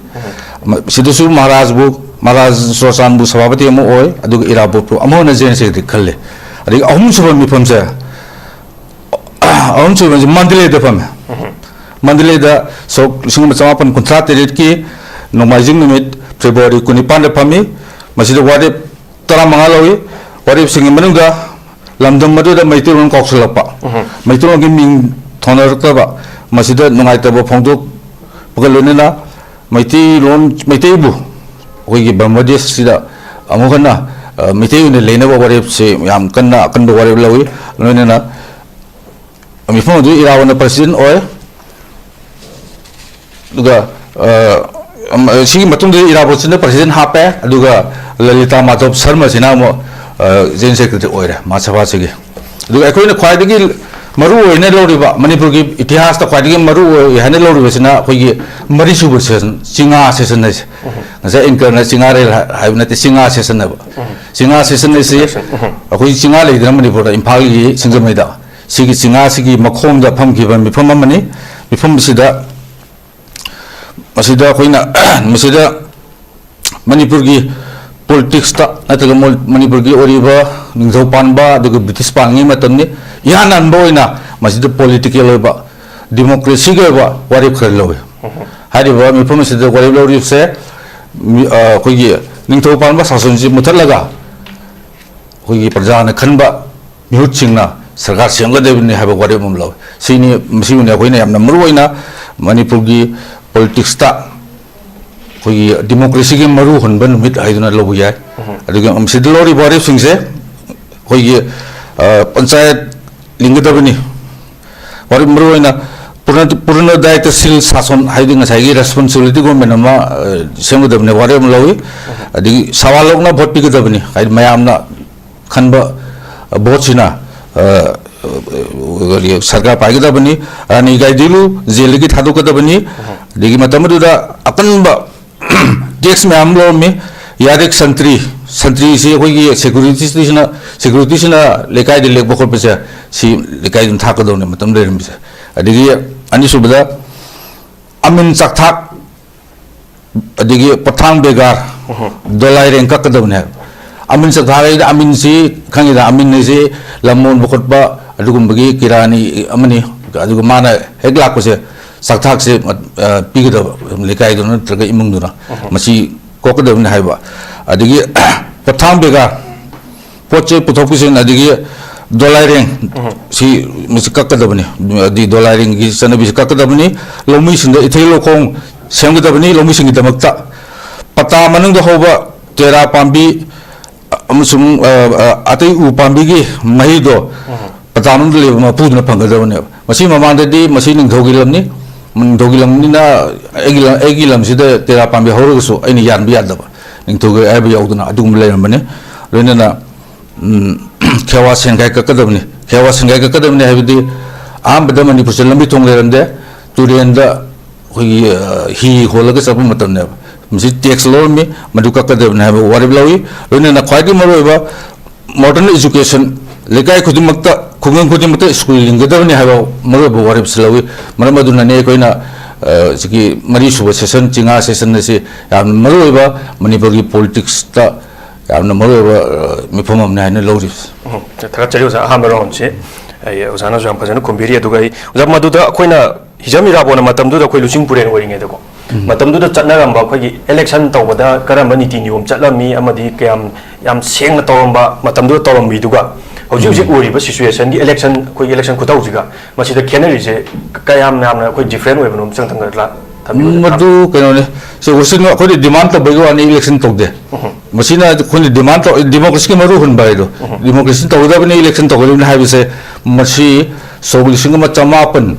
ꯃ-, ꯁꯤꯗꯁꯨ ꯃꯍꯥꯔꯥꯖꯕꯨ, ꯃꯍꯥꯔꯥꯖ ꯆꯨꯔꯥꯆꯥꯟꯄꯨꯔ ꯁꯚꯥꯄꯇꯤ ꯑꯃ ꯑꯣꯏ, ꯑꯗꯨꯒ ꯏꯔꯥꯕꯣꯠꯄꯨ ꯑꯃꯨꯛ ꯍꯟꯅ ꯖꯦꯅꯔꯦꯜ ꯁꯦꯀ꯭ꯔꯦꯇꯔꯤ ꯈꯜꯂꯦ꯫ ꯑꯗꯒꯤ ꯑꯍꯨꯝꯁꯨꯕ ꯃꯤꯐꯝꯁꯦ, ꯑꯍꯨꯝꯁꯨꯕꯁꯦ ꯃꯟꯗꯂꯦꯗ ꯐꯝꯃꯦ꯫ ꯃꯟꯗꯂꯦꯗ ꯁꯣꯛ ꯂꯤꯁꯤꯡ ꯑꯃ ꯆꯃꯥꯄꯟ ꯀꯨꯟꯊ꯭ꯔꯥ ꯇꯔꯦꯠꯀꯤ ꯅꯣꯡꯃꯥꯏꯖꯤꯡ ꯅꯨꯃꯤꯠ ꯐꯦꯕ꯭ꯔꯨꯋꯥꯔꯤ ꯀꯨꯟꯅꯤꯄꯥꯟꯗ ꯐꯝꯃꯤ꯫ ꯃꯁꯤꯗ ꯋꯥꯔꯦꯞ ꯇꯔꯥꯃꯉꯥ ꯂꯧꯏ꯫ ꯋꯥꯔꯦꯞꯁꯤꯡꯒꯤ ꯃꯅꯨꯡꯗ ꯂꯝꯗꯝ ꯑꯗꯨꯗ ꯃꯩꯇꯩꯂꯣꯟ ꯀꯥꯎꯁꯤꯜꯂꯛꯄ, ꯃꯩꯇꯩꯂꯣꯟꯒꯤ ꯃꯤꯡ ꯊꯣꯟꯅꯔꯛꯇꯕ, ꯃꯁꯤꯗ ꯅꯨꯡꯉꯥꯏꯇꯕ ꯐꯣꯡꯗꯣꯛꯄꯒ ꯂꯣꯏꯅꯅ ꯃꯩꯇꯩꯂꯣꯟ, ꯃꯩꯇꯩꯕꯨ ꯑꯩꯈꯣꯏꯒꯤ ꯕ꯭ꯔꯍꯃ ꯗꯦꯁꯁꯤꯗ ꯑꯃꯨꯛ ꯍꯟꯅ, ꯑ, ꯃꯩꯇꯩ ꯑꯣꯏꯅ ꯂꯩꯅꯕ ꯋꯥꯔꯦꯞꯁꯤ ꯌꯥꯝ ꯀꯟꯅ ꯑꯀꯟꯕ ꯋꯥꯔꯦꯞ ꯂꯧꯏ꯫ ꯂꯣꯏꯅꯅ ꯃꯤꯐꯝ ꯑꯗꯨ ꯏꯔꯥꯕꯣꯠꯅ ꯄ꯭ꯔꯁꯤꯗꯦꯟ ꯑꯣꯏ꯫ ꯑꯗꯨꯒ, ꯑ, ꯑꯝ, ꯁꯤꯒꯤ ꯃꯇꯨꯡꯗ ꯏꯔꯥꯕꯣꯠꯁꯤꯅ ꯄ꯭ꯔꯁꯤꯗꯦꯟ ꯍꯥꯞꯄꯦ, ꯑꯗꯨꯒ ꯂꯂꯤꯇꯥ ꯃꯥꯙꯕ ꯁꯔꯃꯁꯤꯅ ꯑꯃꯨꯛ, ꯑ, ꯖꯦꯅꯔꯦꯜ ꯁꯦꯀ꯭ꯔꯦꯇꯔꯤ ꯑꯣꯏꯔꯦ ꯃꯍꯥꯁꯚꯥꯁꯤꯒꯤ꯫ ꯑꯗꯨꯒ ꯑꯩꯈꯣꯏꯅ ꯈ꯭ꯋꯥꯏꯗꯒꯤ ꯃꯔꯨ ꯑꯣꯏꯅ ꯂꯧꯔꯤꯕ, ꯃꯅꯤꯄꯨꯔꯒꯤ ꯏꯇꯤꯍꯥꯁꯇ ꯈ꯭ꯋꯥꯏꯗꯒꯤ ꯃꯔꯨ ꯑꯣꯏ ꯍꯥꯏꯅ ꯂꯧꯔꯤꯕꯁꯤꯅ ꯑꯩꯈꯣꯏꯒꯤ ꯃꯔꯤꯁꯨꯕ ꯁꯦꯁꯟ, ꯆꯤꯉꯥ ꯁꯦꯁꯟ ꯍꯥꯏꯁꯦ꯫ ꯉꯁꯥꯏ ꯑꯦꯡꯀꯔꯅ ꯆꯤꯉꯥꯔꯦꯜ ꯍꯥꯏ-, ꯍꯥꯏꯕ ꯅꯠꯇꯦ, ꯆꯤꯉꯥ ꯁꯦꯁꯟ ꯍꯥꯏꯕ꯫ ꯆꯤꯉꯥ ꯁꯦꯁꯟ ꯍꯥꯏꯁꯤ ꯑꯩꯈꯣꯏ ꯆꯤꯉꯥ ꯂꯩꯗꯅ ꯃꯅꯤꯄꯨꯔꯗ, ꯏꯝꯐꯥꯜꯒꯤ ꯁꯤꯡꯖꯃꯩꯗ꯫ ꯁꯤꯒꯤ ꯆꯤꯉꯥꯁꯤꯒꯤ ꯃꯈꯣꯡꯗ ꯐꯝꯈꯤꯕ ꯃꯤꯐꯝ ꯑꯃꯅꯤ꯫ ꯃꯤꯐꯝ ꯑꯁꯤꯗ, ꯃꯁꯤꯗ ꯑꯩꯈꯣꯏꯅ, ꯃꯁꯤꯗ ꯃꯅꯤꯄꯨꯔꯒꯤ ꯄꯣꯂꯤꯇꯤꯛꯁꯇ ꯅꯠꯇ꯭ꯔꯒ ꯃꯣꯜ-, ꯃꯅꯤꯄꯨꯔꯒꯤ ꯑꯣꯏꯔꯤꯕ ꯅꯤꯡꯊꯧ ꯄꯥꯟꯕ ꯑꯗꯨꯒ ꯕ꯭ꯔꯤꯇꯤꯁ ꯄꯥꯟꯉꯩ ꯃꯇꯝꯅꯤ꯫ ꯏꯍꯥꯟ ꯍꯥꯟꯕ ꯑꯣꯏꯅ ꯃꯁꯤꯗ ꯄꯣꯂꯤꯇꯤꯀꯦꯜ ꯑꯣꯏꯕ, ꯗꯤꯃꯣꯀ꯭ꯔꯦꯁꯤꯒꯤ ꯑꯣꯏꯕ ꯋꯥꯔꯦꯞ ꯈꯔ ꯂꯧꯏ꯫ ꯍꯥꯏꯔꯤꯕ ꯃꯤꯐꯝ ꯑꯁꯤꯗ ꯋꯥꯔꯦꯞ ꯂꯧꯔꯤꯕꯁꯦ ꯃꯤ-, ꯑ, ꯑꯩꯈꯣꯏꯒꯤ ꯅꯤꯡꯊꯧ ꯄꯥꯟꯕ ꯁꯥꯁꯟꯁꯤ ꯃꯨꯊꯠꯂꯒ ꯑꯩꯈꯣꯏꯒꯤ ꯄ꯭ꯔꯖꯥꯅ ꯈꯟꯕ ꯃꯤꯍꯨꯠꯁꯤꯡꯅ ꯁꯔꯀꯥꯔ ꯁꯦꯝꯒꯗꯕꯅꯤ ꯍꯥꯏꯕ ꯋꯥꯔꯦꯞ ꯑꯃ ꯂꯧꯏ꯫ ꯁꯤꯅꯤ, ꯃꯁꯤꯕꯨꯅꯤ ꯑꯩꯈꯣꯏꯅ ꯌꯥꯝꯅ ꯃꯔꯨ ꯑꯣꯏꯅ ꯃꯅꯤꯄꯨꯔꯒꯤ ꯄꯣꯂꯤꯇꯤꯛꯁꯇ ꯑꯩꯈꯣꯏꯒꯤ ꯗꯤꯃꯣꯀ꯭ꯔꯦꯁꯤꯒꯤ ꯃꯔꯨ ꯍꯨꯟꯕ ꯅꯨꯃꯤꯠ ꯍꯥꯏꯗꯨꯅ ꯂꯧꯕ ꯌꯥꯏ꯫ ꯑꯗꯨꯒ ꯃꯁꯤꯗ ꯂꯧꯔꯤꯕ ꯋꯥꯔꯦꯞꯁꯤꯡꯁꯦ ꯑꯩꯈꯣꯏꯒꯤ, ꯑ, ꯄꯟꯆꯥꯌꯠ ꯂꯤꯡꯒꯗꯕꯅꯤ꯫ ꯋꯥꯔꯦꯞ ꯃꯔꯨ ꯑꯣꯏꯅ ꯄꯨꯔꯅ-, ꯄꯨꯔꯅ ꯗꯥꯌꯤꯠꯇ ꯁꯤꯜ ꯁꯥꯁꯣꯟ ꯍꯥꯏꯗꯤ ꯉꯁꯥꯏꯒꯤ ꯔꯦꯁꯄꯣꯟꯁꯤꯕꯤꯂꯤꯇꯤ ꯒꯣꯔꯃꯦꯟ ꯑꯃ, ꯑ, ꯁꯦꯝꯒꯗꯕꯅꯤ꯫ ꯋꯥꯔꯦꯞ ꯑꯃ ꯂꯧꯏ꯫ ꯑꯗꯒꯤ ꯁꯋꯥꯜ ꯂꯣꯛꯅ ꯚꯣꯠ ꯄꯤꯒꯗꯕꯅꯤ꯫ ꯍꯥꯏꯗꯤ ꯃꯌꯥꯝꯅ ꯈꯟꯕ, ꯑ, ꯚꯣꯠꯁꯤꯅ, ꯑ, ꯑ, ꯀꯔꯤ, ꯁꯔꯀꯥꯔ ꯄꯥꯏꯒꯗꯕꯅꯤ, ꯔꯥꯅꯤ ꯒꯥꯏꯗꯤꯟꯂꯨ ꯖꯦꯜꯗꯒꯤ ꯊꯥꯗꯣꯛꯀꯗꯕꯅꯤ꯫ ꯑꯗꯒꯤ ꯃꯇꯝ ꯑꯗꯨꯗ ꯑꯀꯟꯕ ꯇꯦꯛꯁ ꯃꯌꯥꯝ ꯑꯃ ꯂꯧꯔꯝꯃꯤ꯫ ꯌꯥꯔꯦꯛ ꯁꯟꯇ꯭ꯔꯤ, ꯁꯟꯇ꯭ꯔꯤꯁꯤ ꯑꯩꯈꯣꯏꯒꯤ ꯁꯦꯀ꯭ꯌꯨꯔꯤꯇꯤꯁꯤꯅ, ꯁꯦꯀ꯭ꯌꯨꯔꯤꯇꯤꯁꯤꯅ ꯂꯩꯀꯥꯏꯗ ꯂꯦꯛꯄ ꯈꯣꯠꯄꯁꯦ, ꯁꯤ ꯂꯩꯀꯥꯏꯗ ꯑꯗꯨꯝ ꯊꯥꯛꯀꯗꯧꯅꯤ ꯃꯇꯝ ꯂꯩꯔꯝꯃꯤꯁꯦ꯫ ꯑꯗꯒꯤ ꯑꯅꯤꯁꯨꯕꯗ ꯑꯃꯤꯟ ꯆꯥꯛꯊꯥꯛ, ꯑꯗꯒꯤ ꯄꯊꯥꯡ ꯕꯦꯒꯥꯔ, ꯗꯣꯂꯥꯏꯔꯦꯡ ꯀꯛꯀꯗꯕꯅꯦ ꯍꯥꯏꯕ꯫ ꯑꯃꯤꯟ ꯆꯥꯛꯊꯥꯛ ꯍꯥꯏꯗꯤ ꯑꯃꯤꯟꯁꯤ ꯈꯪꯉꯤꯗ, ꯑꯃꯤꯟ ꯍꯥꯏꯁꯤ ꯂꯝ ꯃꯣꯟꯕ ꯈꯣꯠꯄ ꯑꯗꯨꯒꯨꯝꯕꯒꯤ ꯀꯤꯔꯥꯅꯤ ꯑꯃꯅꯤ꯫ ꯑꯗꯨꯒ ꯃꯥꯅ ꯍꯦꯛ ꯂꯥꯛꯄꯁꯦ ꯆꯥꯛꯊꯥꯛꯁꯦ, ꯑ, ꯄꯤꯒꯗꯕ ꯂꯩꯀꯥꯏꯗꯨꯅ ꯅꯠꯇ꯭ꯔꯒ ꯏꯃꯨꯡꯗꯨꯅ ꯃꯁꯤ ꯀꯣꯛꯀꯗꯕꯅꯤ ꯍꯥꯏꯕ꯫ ꯑꯗꯒꯤ ꯄꯊꯥꯡ ꯕꯦꯒꯥꯔ, ꯄꯣꯠ ꯆꯩ ꯄꯨꯊꯣꯛ ꯄꯨꯁꯤꯟ, ꯑꯗꯒꯤ ꯗꯣꯂꯥꯏꯔꯦꯡ, ꯁꯤ ꯃꯁꯤ ꯀꯛꯀꯗꯕꯅꯤ꯫ ꯑꯗꯒꯤ ꯗꯣꯂꯥꯏꯔꯦꯡꯒꯤ ꯆꯠꯅꯕꯤꯁꯤ ꯀꯛꯀꯗꯕꯅꯤ꯫ ꯂꯧꯃꯤꯁꯤꯡꯗ ꯏꯊꯩ ꯂꯧꯈꯣꯡ ꯁꯦꯝꯒꯗꯕꯅꯤ ꯂꯧꯃꯤꯁꯤꯡꯒꯤꯗꯃꯛꯇ꯫ ꯄꯇꯥ ꯃꯅꯨꯡꯗ ꯍꯧꯕ ꯇꯦꯔꯥ ꯄꯥꯝꯕꯤ ꯑꯃꯁꯨꯡ, ꯑ, ꯑ, ꯑꯇꯩ ꯎ ꯄꯥꯝꯕꯤꯒꯤ ꯃꯍꯩꯗꯣ ꯄꯇꯥ ꯃꯅꯨꯡꯗ ꯂꯩꯕ ꯃꯄꯨꯗꯨꯅ ꯐꯪꯒꯗꯕꯅꯦꯕ꯫ ꯃꯁꯤ ꯃꯃꯥꯡꯗꯗꯤ ꯃꯁꯤ ꯅꯤꯡꯊꯧꯒꯤ ꯂꯝꯅꯤ, ꯅꯤꯡꯊꯧꯒꯤ ꯂꯝꯅꯤꯅ ꯑꯩꯒꯤ ꯂꯝ, ꯑꯩꯒꯤ ꯂꯝꯁꯤꯗ ꯇꯦꯔꯥ ꯄꯥꯝꯕꯤ ꯍꯧꯔꯒꯁꯨ ꯑꯩꯅ ꯌꯥꯟꯕ ꯌꯥꯗꯕ, ꯅꯤꯡꯊꯧꯒꯤ ꯑꯌꯥꯕ ꯌꯥꯎꯗꯅ ꯑꯗꯨꯒꯨꯝꯕ ꯂꯩꯔꯝꯕꯅꯤ꯫ ꯂꯣꯏꯅꯅ ꯎꯝ, ꯈꯦꯋꯥ ꯁꯦꯟꯒꯥꯏ ꯀꯛꯀꯗꯕꯅꯤ꯫ ꯈꯦꯋꯥ ꯁꯦꯟꯒꯥꯏ ꯀꯛꯀꯗꯕꯅꯤ ꯍꯥꯏꯕꯗꯤ ꯑꯍꯥꯟꯕꯗ ꯃꯅꯤꯄꯨꯔꯁꯦ ꯂꯝꯕꯤ ꯊꯣꯡ ꯂꯩꯔꯝꯗꯦ, ꯇꯨꯔꯦꯟꯗ ꯑꯩꯈꯣꯏꯒꯤ, ꯑ, ꯍꯤ ꯍꯣꯜꯂꯒ ꯆꯠꯄ ꯃꯇꯝꯅꯦꯕ꯫ ꯃꯁꯤ ꯇꯦꯛꯁ ꯂꯧꯔꯝꯃꯤ, ꯃꯗꯨ ꯀꯛꯀꯗꯕꯅꯤ ꯍꯥꯏꯕ ꯋꯥꯔꯦꯞ ꯂꯧꯏ꯫ ꯂꯣꯏꯅꯅ ꯈ꯭ꯋꯥꯏꯗꯒꯤ ꯃꯔꯨꯑꯣꯏꯕ modern education, ꯂꯩꯀꯥꯏ ꯈꯨꯗꯤꯡꯃꯛꯇ, ꯈꯨꯡꯒꯪ ꯈꯨꯗꯤꯡꯃꯛꯇ ꯁ꯭ꯀꯨꯜ ꯂꯤꯡꯒꯗꯕꯅꯤ ꯍꯥꯏꯕ ꯃꯔꯨꯑꯣꯏꯕ ꯋꯥꯔꯦꯞꯁꯤ ꯂꯧꯏ꯫ ꯃꯔꯝ ꯑꯗꯨꯅꯅꯤ ꯑꯩꯈꯣꯏꯅ, ꯑ, ꯁꯤꯒꯤ ꯃꯔꯤꯁꯨꯕ ꯁꯦꯁꯟ, ꯆꯤꯡꯉꯥ ꯁꯦꯁꯟ ꯑꯁꯤ ꯌꯥꯝꯅ ꯃꯔꯨꯑꯣꯏꯕ ꯃꯅꯤꯄꯨꯔꯒꯤ ꯄꯣꯂꯤꯇꯤꯛꯁꯇ ꯌꯥꯝꯅ ꯃꯔꯨꯑꯣꯏꯕ, ꯑ, ꯃꯤꯐꯝ ꯑꯃꯅꯤ ꯍꯥꯏꯅ ꯂꯧꯔꯤꯕꯁꯤ꯫ ꯎꯝ, ꯊꯥꯒꯠꯆꯔꯤ ꯑꯣꯖꯥ꯫ ꯑꯍꯥꯟꯕ ꯔꯥꯎꯟꯁꯤ ꯑꯩ ꯑꯣꯖꯥꯅꯁꯨ ꯌꯥꯝ ꯐꯖꯅ ꯈꯨꯝꯕꯤꯔꯤ꯫ ꯑꯗꯨꯒ ꯑꯩ, ꯑꯣꯖꯥ, ꯃꯗꯨꯗ ꯑꯩꯈꯣꯏꯅ ꯍꯤꯖꯝ ꯏꯔꯥꯕꯣꯠꯅ ꯃꯇꯝꯗꯨꯗ ꯑꯩꯈꯣꯏ ꯂꯨꯆꯤꯡ ꯄꯨꯔꯦꯜ ꯑꯣꯏꯔꯤꯉꯩꯗꯀꯣ, ꯃꯇꯝꯗꯨꯗ ꯆꯠꯅꯔꯝꯕ ꯑꯩꯈꯣꯏꯒꯤ election ꯇꯧꯕꯗ ꯀꯔꯝꯕ ꯅꯤꯇꯤ ꯅꯤꯌꯣꯝ ꯆꯠꯂꯝꯃꯤ ꯑꯃꯗꯤ ꯀꯌꯥꯝ, ꯌꯥꯝ ꯁꯦꯡꯅ ꯇꯧꯔꯝꯕ, ꯃꯇꯝꯗꯨꯗ ꯇꯧꯔꯝꯃꯤꯗꯨꯒ ꯍꯧꯖꯤꯛ ꯍꯧꯖꯤꯛ ꯑꯣꯏꯔꯤꯕ situationꯒꯤ election, ꯑꯩꯈꯣꯏꯒꯤ election ꯈꯨꯇꯧꯁꯤꯒ ꯃꯁꯤꯗ ꯈꯦꯠꯅꯔꯤꯁꯦ ꯀꯌꯥꯝ ꯌꯥꯝꯅ ꯑꯩꯈꯣꯏ different ꯑꯣꯏꯕꯅꯣ ꯑꯝꯇꯪ ꯊꯝꯕꯤꯌꯨ꯫ ꯃꯗꯨ ꯀꯩꯅꯣꯅꯤ, ꯁꯤ ꯋꯥꯁꯤꯟ ꯑꯩꯈꯣꯏꯗꯤ demand ꯇꯧꯕꯒꯤ ꯋꯥꯅꯤ, election ꯇꯧꯗꯦ꯫ ꯃꯁꯤꯅ ꯑꯩꯈꯣꯏꯅ demand ꯇꯧ-, democracyꯒꯤ ꯃꯔꯨ ꯍꯨꯟꯕ ꯍꯥꯏꯗꯣ, democracy ꯇꯧꯒꯗꯕꯅꯤ, election ꯇꯧꯒꯗꯕꯅꯤ ꯍꯥꯏꯕꯁꯦ, ꯃꯁꯤ ꯁꯣꯛ ꯂꯤꯁꯤꯡ ꯑꯃ ꯆꯃꯥꯄꯟ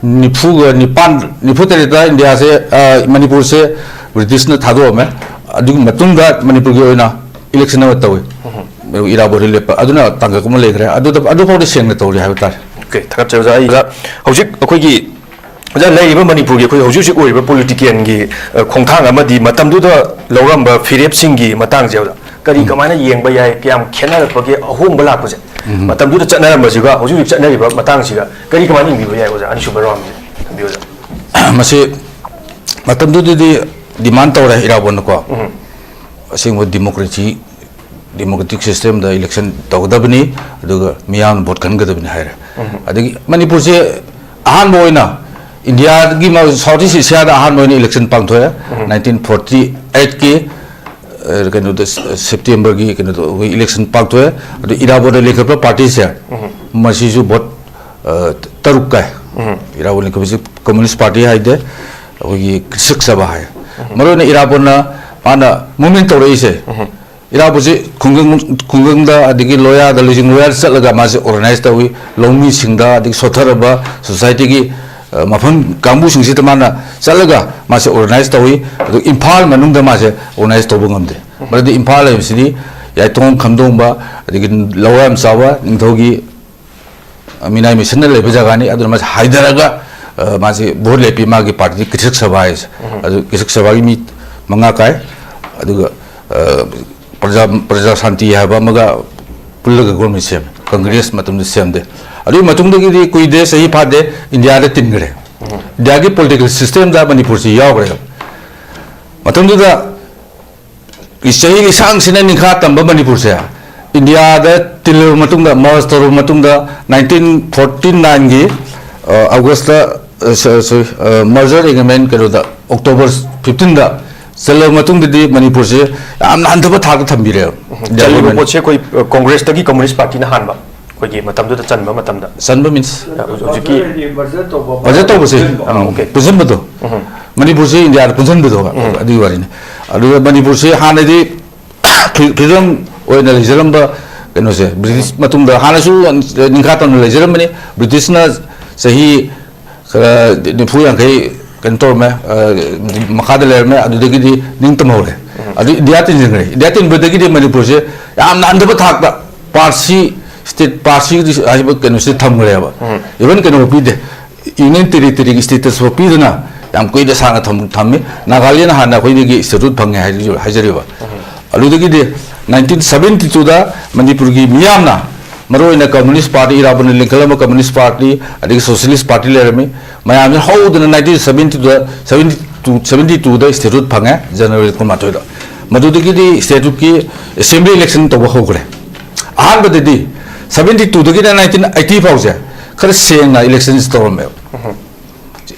ꯅꯤꯐꯨꯒ ꯅꯤꯄꯥꯟ, ꯅꯤꯐꯨ ꯇꯔꯦꯠꯇ ꯏꯟꯗꯤꯌꯥꯁꯦ, ꯑ, ꯃꯅꯤꯄꯨꯔꯁꯦ ꯕ꯭ꯔꯤꯇꯤꯁꯅ ꯊꯥꯗꯣꯛꯑꯝꯃꯦ꯫ ꯑꯗꯨꯒꯤ ꯃꯇꯨꯡꯗ ꯃꯅꯤꯄꯨꯔꯒꯤ ꯑꯣꯏꯅ election ꯑꯃ ꯇꯧꯏ꯫ ꯏꯔꯥꯕꯣꯠ ꯍꯤꯜ ꯂꯦꯞꯄ, ꯑꯗꯨꯅ ꯇꯥꯡꯀꯛ ꯑꯃ ꯂꯩꯈ꯭ꯔꯦ꯫ ꯑꯗꯨꯗ, ꯑꯗꯨꯐꯥꯎꯗꯤ ꯁꯦꯡꯅ ꯇꯧꯔꯤ ꯍꯥꯏꯕ ꯇꯥꯔꯦ꯫ Okay, ꯊꯥꯒꯠꯆꯔꯤ ꯑꯣꯖꯥ꯫ ꯑꯩ ꯑꯣꯖꯥ, ꯍꯧꯖꯤꯛ ꯑꯩꯈꯣꯏꯒꯤ, ꯑꯣꯖꯥ, ꯂꯩꯔꯤꯕ ꯃꯅꯤꯄꯨꯔꯒꯤ ꯑꯩꯈꯣꯏ ꯍꯧꯖꯤꯛ ꯍꯧꯖꯤꯛ ꯑꯣꯏꯔꯤꯕ politicalꯒꯤ, ꯑ, ꯈꯣꯡꯊꯥꯡ ꯑꯃꯗꯤ ꯃꯇꯝꯗꯨꯗ ꯂꯧꯔꯝꯕ ꯐꯤꯔꯦꯞꯁꯤꯡꯒꯤ ꯃꯇꯥꯡꯁꯦ, ꯑꯣꯖꯥ, ꯀꯔꯤ, ꯀꯃꯥꯏꯅ ꯌꯦꯡꯕ ꯌꯥꯏ? ꯀꯌꯥꯝ ꯈꯦꯠꯅꯔꯛꯄꯒꯦ ꯑꯍꯣꯡꯕ ꯂꯥꯛꯄꯁꯦ? ꯃꯇꯝꯗꯨꯗ ꯆꯠꯅꯔꯝꯕꯁꯤꯒ ꯍꯧꯖꯤꯛ ꯍꯧꯖꯤꯛ ꯆꯠꯅꯔꯤꯕ ꯃꯇꯥꯡꯁꯤꯒ ꯀꯔꯤ, ꯀꯃꯥꯏꯅ ꯌꯦꯡꯕꯤꯕ ꯌꯥꯏ, ꯑꯣꯖꯥ? ꯑꯅꯤꯁꯨꯕ ꯔꯥꯎꯟꯁꯦ ꯊꯝꯕꯤꯌꯨ, ꯑꯣꯖꯥ꯫ ꯃꯁꯤ ꯃꯇꯝꯗꯨꯗꯗꯤ ꯗꯤꯃꯥꯟ ꯇꯧꯔꯦ ꯏꯔꯥꯕꯣꯠꯅꯀꯣ, ꯑꯁꯦꯡꯕ ꯗꯤꯃꯣꯀ꯭ꯔꯦꯁꯤ, ꯗꯤꯃꯣꯀ꯭ꯔꯦꯇꯤꯛ ꯁꯤꯁꯇꯦꯝꯗ ꯏꯂꯦꯛꯁꯟ ꯇꯧꯒꯗꯕꯅꯤ, ꯑꯗꯨꯒ ꯃꯤꯌꯥꯝꯅ ꯚꯣꯠ ꯈꯟꯒꯗꯕꯅꯤ ꯍꯥꯏꯔꯦ꯫ ꯑꯗꯒꯤ ꯃꯅꯤꯄꯨꯔꯁꯦ ꯑꯍꯥꯟꯕ ꯑꯣꯏꯅ ꯏꯟꯗꯤꯌꯥꯒꯤ ꯃ-, ꯁꯥꯎꯠ ꯏꯁ ꯑꯦꯁꯤꯌꯥꯗ ꯑꯍꯥꯟꯕ ꯑꯣꯏꯅ ꯏꯂꯦꯛꯁꯟ ꯄꯥꯡꯊꯣꯛꯑꯦ, ꯅꯥꯏꯟꯇꯤꯟ ꯐꯣꯔꯇꯤ ꯑꯩꯠꯀꯤ ꯑ, ꯀꯩꯅꯣꯗ, ꯁ-, ꯁꯦꯞꯇꯦꯝꯕꯔꯒꯤ ꯀꯩꯅꯣꯗꯣ ꯑꯩꯈꯣꯏ ꯏꯂꯦꯛꯁꯟ ꯄꯥꯡꯊꯣꯛꯑꯦ꯫ ꯑꯗꯨ ꯏꯔꯥꯕꯣꯠꯅ ꯂꯤꯡꯈꯠꯄ ꯄꯥꯔꯇꯤꯁꯦ, ꯃꯁꯤꯁꯨ ꯚꯣꯠ, ꯑ, ꯇꯔꯨꯛ ꯀꯥꯏ꯫ ꯏꯔꯥꯕꯣꯠ ꯂꯤꯡꯈꯠꯄꯁꯤ ꯀꯝꯌꯨꯅꯤꯁ ꯄꯥꯔꯇꯤ ꯍꯥꯏꯗꯦ, ꯑꯩꯈꯣꯏꯒꯤ ꯀ꯭ꯔꯤꯁꯛ ꯁꯚꯥ ꯍꯥꯏ꯫ ꯃꯔꯨꯑꯣꯏꯅ ꯏꯔꯥꯕꯣꯠꯅ ꯃꯥꯅ ꯃꯨꯚꯃꯦꯟ ꯇꯧꯔꯛꯏꯁꯦ, ꯏꯔꯥꯕꯣꯠꯁꯤ ꯈꯨꯡꯒꯪ, ꯈꯨꯡꯒꯪꯗ, ꯑꯗꯒꯤ ꯂꯣꯌꯥꯗ, ꯂꯨꯏꯖꯤꯡ ꯂꯣꯌꯥꯗ ꯆꯠꯂꯒ ꯃꯥꯁꯦ ꯑꯣꯔꯒꯅꯥꯏꯖ ꯇꯧꯏ꯫ ꯂꯧꯃꯤꯁꯤꯡꯗ, ꯑꯗꯒꯤ ꯁꯣꯠꯊꯔꯕ ꯁꯣꯁꯥꯏꯇꯤꯒꯤ, ꯑ, ꯃꯐꯝ ꯀꯥꯡꯕꯨꯁꯤꯡꯁꯤꯗ ꯃꯥꯅ ꯆꯠꯂꯒ ꯃꯥꯁꯦ ꯑꯣꯔꯒꯅꯥꯏꯖ ꯇꯧꯏ꯫ ꯑꯗꯨ ꯏꯝꯐꯥꯜ ꯃꯅꯨꯡꯗ ꯃꯥꯁꯦ ꯑꯣꯔꯒꯅꯥꯏꯖ ꯇꯧꯕ ꯉꯝꯗꯦ꯫ ꯃꯔꯝꯗꯤ ꯏꯝꯐꯥꯜ ꯍꯥꯏꯕꯁꯤꯗꯤ ꯌꯥꯏꯇꯣꯡ ꯈꯝꯗꯣꯡꯕ, ꯑꯗꯒꯤ ꯂꯧ ꯌꯥꯝ ꯆꯥꯎꯕ, ꯅꯤꯡꯊꯧꯒꯤ, ꯑ, ꯃꯤꯅꯥꯏ ꯃꯤꯁꯟꯅ ꯂꯩꯕ ꯖꯒꯥꯅꯤ꯫ ꯑꯗꯨꯅ ꯃꯥꯁꯦ ꯍꯥꯏꯊꯔꯒ, ꯑ, ꯃꯥꯁꯦ ꯚꯣꯠ ꯂꯦꯞꯄꯤ꯫ ꯃꯥꯒꯤ ꯄꯥꯔꯇꯤꯗꯤ ꯀ꯭ꯔꯤꯁꯛ ꯁꯚꯥ ꯍꯥꯏꯁꯦ꯫ ꯑꯗꯨ ꯀ꯭ꯔꯤꯁꯛ ꯁꯚꯥꯒꯤ ꯃꯤ ꯃꯉꯥ ꯀꯥꯏ꯫ ꯑꯗꯨꯒ, ꯑ, ꯄ꯭ꯔꯖꯥ, ꯄ꯭ꯔꯖꯥ ꯁꯥꯟꯇꯤ ꯍꯥꯏꯕ ꯑꯃꯒ ꯄꯨꯜꯂꯒ ꯒꯣꯔꯃꯦꯟ ꯁꯦꯝꯃꯦ꯫ ꯀꯪꯒ꯭ꯔꯦꯁ ꯃꯇꯝꯗ ꯁꯦꯝꯗꯦ꯫ ꯑꯗꯨꯒꯤ ꯃꯇꯨꯡꯗꯒꯤꯗꯤ ꯀꯨꯏꯗꯦ, ꯆꯍꯤ ꯐꯥꯗꯦ, ꯏꯟꯗꯤꯌꯥꯗ ꯇꯤꯟꯈ꯭ꯔꯦ꯫ ꯏꯟꯗꯤꯌꯥꯒꯤ ꯄꯣꯂꯤꯇꯤꯀꯦꯜ ꯁꯤꯁꯇꯦꯝꯗ ꯃꯅꯤꯄꯨꯔꯁꯤ ꯌꯥꯎꯈ꯭ꯔꯦ꯫ ꯃꯇꯝꯗꯨꯗ ꯆꯍꯤ ꯂꯤꯁꯥꯡꯁꯤꯅ ꯅꯤꯡꯈꯥ ꯇꯝꯕ ꯃꯅꯤꯄꯨꯔꯁꯦ ꯏꯟꯗꯤꯌꯥꯗ ꯇꯤꯜꯂꯕ ꯃꯇꯨꯡꯗ, ꯃꯔꯖ ꯇꯧꯔꯕ ꯃꯇꯨꯡꯗ, ꯅꯥꯏꯟꯇꯤꯟ ꯐꯣꯔꯇꯤ ꯅꯥꯏꯟꯒꯤ, ꯑ, ꯑꯣꯒꯁꯇ, ꯑ, ꯁ-, ꯁꯣꯔꯤ, ꯑ, ꯃꯔꯖꯔ ꯑꯦꯒ꯭ꯔꯤꯃꯦꯟ ꯀꯩꯅꯣꯗ, ꯑꯣꯛꯇꯣꯕꯔ ꯐꯤꯐꯇꯤꯟꯗ ꯆꯜꯂꯕ ꯃꯇꯨꯡꯗꯗꯤ ꯃꯅꯤꯄꯨꯔꯁꯦ ꯌꯥꯝꯅ ꯍꯟꯊꯕ ꯊꯥꯛꯇ ꯊꯝꯕꯤꯔꯦꯕ꯫ ꯆꯜꯂꯤꯕ ꯄꯣꯠꯁꯦ ꯑꯩꯈꯣꯏ, ꯑ, ꯀꯣꯡꯒ꯭ꯔꯦꯁꯇꯒꯤ ꯀꯝꯌꯨꯅꯤꯁ ꯄꯥꯔꯇꯤꯅ ꯍꯥꯟꯕ꯫ ꯑꯩꯈꯣꯏꯒꯤ ꯃꯇꯝꯗꯨꯗ ꯆꯟꯕ ꯃꯇꯝꯗ꯫ ꯆꯟꯕ ꯃꯤꯟꯁ? ꯍꯧꯖꯤꯛꯀꯤ ꯃꯔꯖꯔ ꯇꯧꯕ꯫ ꯃꯔꯖꯔ ꯇꯧꯕꯁꯦ, ꯄꯨꯟꯁꯤꯟꯕ꯫ ꯑꯥ, ꯑꯣꯀꯦ꯫ ꯄꯨꯟꯁꯤꯟꯕꯗꯣ꯫ ꯃꯅꯤꯄꯨꯔꯁꯦ ꯏꯟꯗꯤꯌꯥꯗ ꯄꯨꯟꯁꯤꯟꯕꯗꯣ, ꯑꯗꯨꯒꯤ ꯋꯥꯔꯤꯅꯤ꯫ ꯑꯗꯨꯒ ꯃꯅꯤꯄꯨꯔꯁꯦ ꯍꯥꯟꯅꯗꯤ ꯐ꯭ꯔꯤ-, ꯐ꯭ꯔꯤꯗꯝ ꯑꯣꯏꯅ ꯂꯩꯖꯔꯝꯕ ꯀꯩꯅꯣꯁꯦ, ꯕ꯭ꯔꯤꯇꯤꯁ ꯃꯇꯨꯡꯗ ꯍꯥꯟꯅꯁꯨ ꯅꯤꯡꯈꯥ ꯇꯝꯅ ꯂꯩꯖꯔꯝꯕꯅꯤ꯫ ꯕ꯭ꯔꯤꯇꯤꯁꯅ ꯆꯍꯤ ꯈꯔ ꯅꯤꯐꯨ ꯌꯥꯡꯈꯩ ꯀꯩꯅꯣ ꯇꯧꯔꯝꯃꯦ, ꯑ, ꯃꯈꯥꯗ ꯂꯩꯔꯝꯃꯦ, ꯑꯗꯨꯗꯒꯤꯗꯤ ꯅꯤꯡꯇꯝꯍꯧꯔꯦ꯫ ꯑꯗꯨ ꯏꯟꯗꯤꯌꯥ ꯇꯤꯟꯁꯤꯟꯈ꯭ꯔꯦ꯫ ꯏꯟꯗꯤꯌꯥ ꯇꯤꯟꯕꯗꯒꯤꯗꯤ ꯃꯅꯤꯄꯨꯔꯁꯦ ꯌꯥꯝꯅ ꯍꯟꯊꯕ ꯊꯥꯛꯇ ꯄꯥꯔꯁꯤ, ꯁ꯭ꯇꯦꯠ ꯄꯥꯔꯁꯤ ꯍꯥꯏꯕ ꯀꯩꯅꯣꯁꯦ ꯊꯝꯈ꯭ꯔꯦꯕ꯫ ꯏꯚꯟ ꯀꯩꯅꯣ ꯄꯤꯗꯦ, ꯌꯨꯅꯤꯌꯟ ꯇꯦꯔꯤꯇꯣꯔꯤꯒꯤ ꯁ꯭ꯇꯦꯇꯁ ꯐꯥꯎ ꯄꯤꯗꯅ ꯌꯥꯝ ꯀꯨꯏꯅ ꯁꯥꯡꯅ ꯊꯝ-, ꯊꯝꯃꯤ꯫ ꯅꯥꯒꯥꯂꯦꯟ ꯍꯥꯟꯅ ꯑꯩꯈꯣꯏꯗꯒꯤ ꯁ꯭ꯇꯦꯇꯨꯁ ꯐꯪꯉꯦ ꯍꯥꯏꯖ-, ꯍꯥꯏꯖꯔꯤꯕ꯫ ꯑꯗꯨꯗꯒꯤꯗꯤ ꯅꯥꯏꯟꯇꯤꯟ ꯁꯚꯦꯟꯇꯤ ꯇꯨꯗ ꯃꯅꯤꯄꯨꯔꯒꯤ ꯃꯤꯌꯥꯝꯅ ꯃꯔꯨꯑꯣꯏꯅ Communist Party, ꯏꯔꯥꯕꯣꯠꯅ ꯂꯤꯡꯈꯠꯂꯝꯕ Communist Party, ꯑꯗꯒꯤ Socialist Party ꯂꯩꯔꯝꯃꯤ꯫ ꯃꯌꯥꯝꯁꯤꯅ ꯍꯧꯗꯅ nineteen seventy two, seventy two, seventy two ꯗ statehood ꯐꯪꯉꯦ, January ꯀꯨꯟꯃꯥꯊꯣꯏꯗ꯫ ꯃꯗꯨꯗꯒꯤꯗꯤ statehood ꯀꯤ assembly election ꯇꯧꯕ ꯍꯧꯈ꯭ꯔꯦ꯫ ꯑꯍꯥꯟꯕꯗꯗꯤ seventy two ꯗꯒꯤꯅ nineteen eighty ꯐꯥꯎꯁꯦ ꯈꯔ ꯁꯦꯡꯅ election ꯁꯤ ꯇꯧꯔꯝꯃꯦꯕ꯫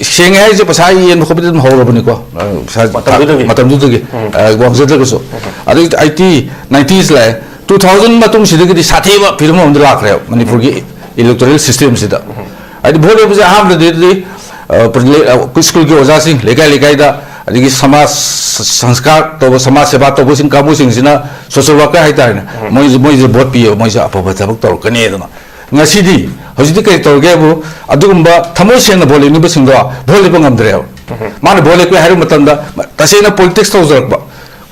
ꯁꯦꯡꯉꯦ ꯍꯥꯏꯁꯦ ꯄꯩꯁꯥ ꯌꯦꯟꯕ ꯈꯣꯠꯄꯗꯤ ꯑꯗꯨꯝ ꯍꯧꯔꯕꯅꯤꯀꯣ꯫ ꯑ, ꯄꯩꯁꯥ ꯃꯇꯝꯗꯨꯗꯒꯤ꯫ ꯃꯇꯝꯗꯨꯗꯒꯤ, ꯎꯝ꯫ ꯑ, ꯋꯥꯡꯖꯗ꯭ꯔꯒꯁꯨ꯫ ꯎꯝ꯫ ꯑꯗꯒꯤ eighty, nineties ꯂꯥꯛꯑꯦ꯫ Two thousand ꯃꯇꯨꯡꯁꯤꯗꯒꯤꯗꯤ ꯁꯥꯊꯤꯕ ꯐꯤꯕꯝ ꯑꯃꯗ ꯂꯥꯛꯈ꯭ꯔꯦꯕ ꯃꯅꯤꯄꯨꯔꯒꯤ electoral system ꯁꯤꯗ꯫ ꯎꯝ꯫ ꯍꯥꯏꯗꯤ vote ꯂꯦꯞꯄꯁꯦ ꯑꯍꯥꯟꯕꯗꯗꯤ, ꯑ, ꯄ꯭ꯔ-, ꯂꯩ-, ꯑ, ꯁ꯭ꯀꯨꯜꯒꯤ ꯑꯣꯖꯥꯁꯤꯡ, ꯂꯩꯀꯥꯏ ꯂꯩꯀꯥꯏꯗ, ꯑꯗꯒꯤ ꯁꯃꯥꯖ ꯁ-, ꯁꯪꯁꯀꯥꯔ ꯇꯧꯕ, ꯁꯃꯥꯖ ꯁꯦꯕꯥ ꯇꯧꯕꯁꯤꯡ ꯀꯥꯡꯕꯨꯁꯤꯡꯁꯤꯅ social worker ꯍꯥꯏꯇꯥꯔꯦꯅꯦ, ꯎꯝ꯫ ꯃꯣꯏꯁꯨ, ꯃꯣꯏꯁꯨ vote ꯄꯤꯌꯦꯕ, ꯃꯣꯏꯁꯨ ꯑꯐꯕ ꯊꯕꯛ ꯇꯧꯔꯛꯀꯅꯤ ꯑꯗꯨꯅ꯫ ꯉꯁꯤꯗꯤ, ꯍꯧꯖꯤꯛꯇꯤ ꯀꯔꯤ ꯇꯧꯔꯒꯦꯕꯨ, ꯑꯗꯨꯒꯨꯝꯕ ꯊꯃꯣꯏ ꯁꯦꯡꯅ vote ꯂꯦꯞꯅꯤꯡꯕꯁꯤꯡꯗꯣ vote ꯂꯦꯞꯄ ꯉꯝꯗ꯭ꯔꯦꯕ꯫ ꯎꯝ꯫ ꯃꯥꯅ vote ꯂꯦꯞꯀꯦ ꯍꯥꯏꯕ ꯃꯇꯝꯗ ꯇꯁꯦꯡꯅ politics ꯇꯧꯖꯔꯛꯄ,